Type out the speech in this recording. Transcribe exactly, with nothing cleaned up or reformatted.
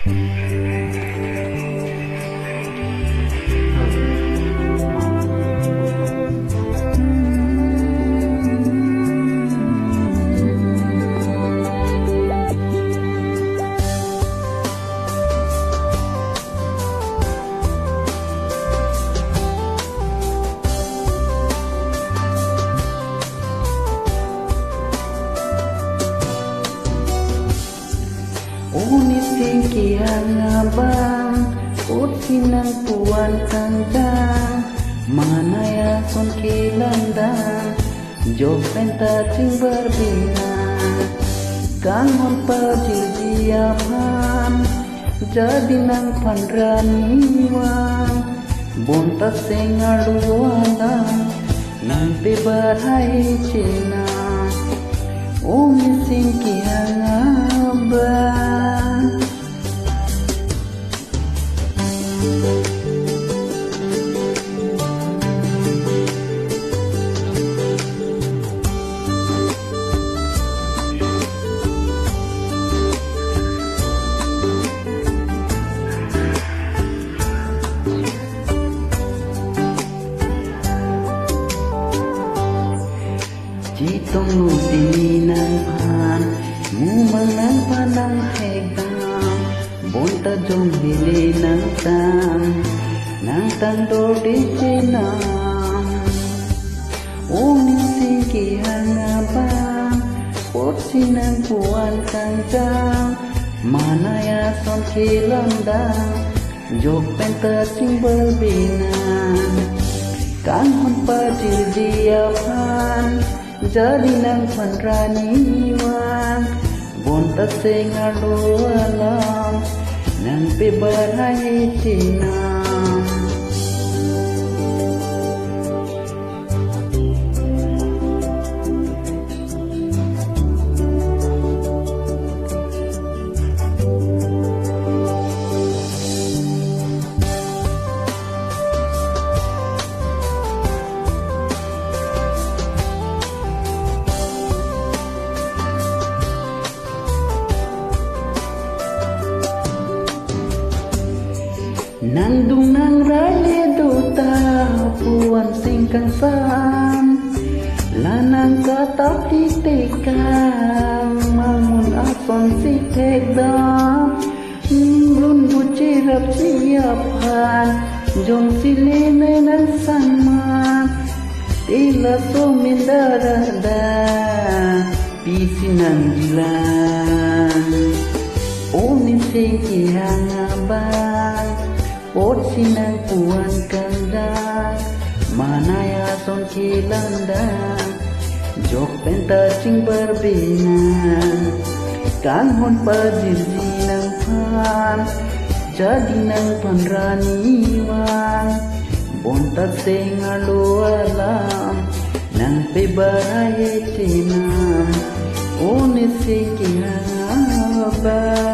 O nising kehang abang, kotsi nangpu-an kangdang, manai ason kelang dang, jok penta chingbar bina. Kanghon pajirji aphan, jadi nangphan rani vang, bonta seng arlo alam, nangpebar hai chena. O nising kehang abang. Chetonglo pini nangphan, mumang nangphan nangthekdam, bonta jong hele nangtang, nangtang dorde chenam. O nising kehang abang, kotsi nangpu-an kangdang, manai ason kelang dang, jok penta chingbar bina. Kanghon pajirji aphan, jadi nangphan rani vang, bonta seng arlo alam, nangpebar hai chena. Nangdung nangrai le do ta, pu-an sing kangsam. La nangkatap titekang, mangun ason si thekdam. Nrun buchirap si aphan, jongsi le nai nangsangmat. Te laso min darada, pisi nangjilang. O nising kehang abang, kotsi nangpu-an kangdang, manai ason kelang dang, jok penta chingbar bina. Kanghon pajirji nangphan, jadi nangphan rani vang, bonta seng arlo alam, nangpebar hai chena. O nising kehang abang.